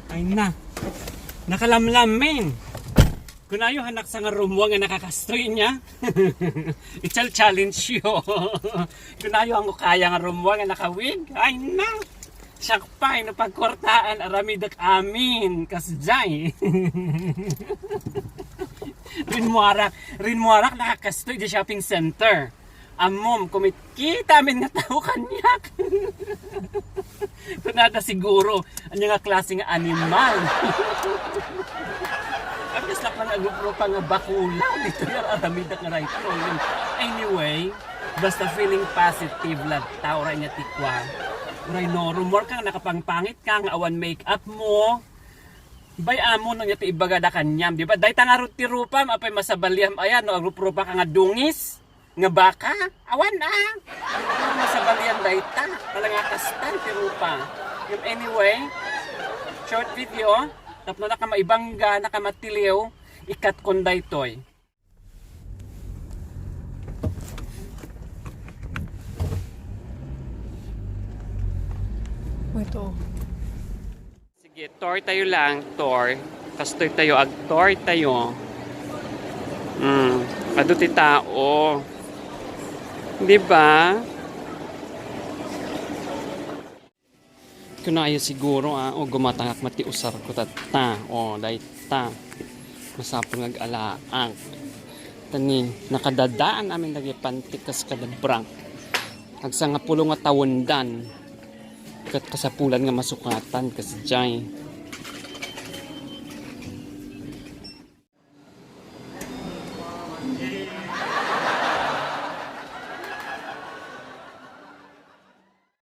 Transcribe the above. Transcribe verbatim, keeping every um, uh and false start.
Ay na. Nakalamlamin. Kunayo, anak, sa nga rumwa nga nakakastoy niya. Ichal challenge yo. Kunayo, ang kaya nga rumwa nga nakawig. Ay na. Siak pay no pagkwartaan, aramidek amin. Kasjay. Rinmuarak. Rinmuarak nakakastoy di shopping center. Ammom, kumikita amin nga tao kaniak. Kunada siguro, ania nga klase nga animal? Ang kasla pa nga grupo pa nga bakulaw dito yung aramidek nga rayto. Anyway, basta feeling positive lang tao, uray nga tikwa. Uray no, rumor ka, nakapangpangit ka, nga awan make-up mo. Bay amo no, nga ti ibaga da kaniam, di ba? Dayta nga rut ti rupam, apay masabaliam ayan, no, agrup-rupa ka nga dungis. Nga baka? Awan, ah. Masabalian dayta. Talaga kastan ti rupa. Yung anyway, short video. Tapno naka maibangga, naka matiliw, ikat kon daytoy. Ito. Sige, tour tayo lang, tour. Kastoy tayo, ag-tour tayo. Mm, adu ti tao. Di ba? Kunayo siguro, ah, o gumatangak met ti usar ko tatta. O, dayta. Masapul nga ag-alaak. Tani, nakadadaan amin dagiti pantik kas kadabrak. Agsangapulo nga tawendan. Ket kasapulan nga masukatan, kasjay.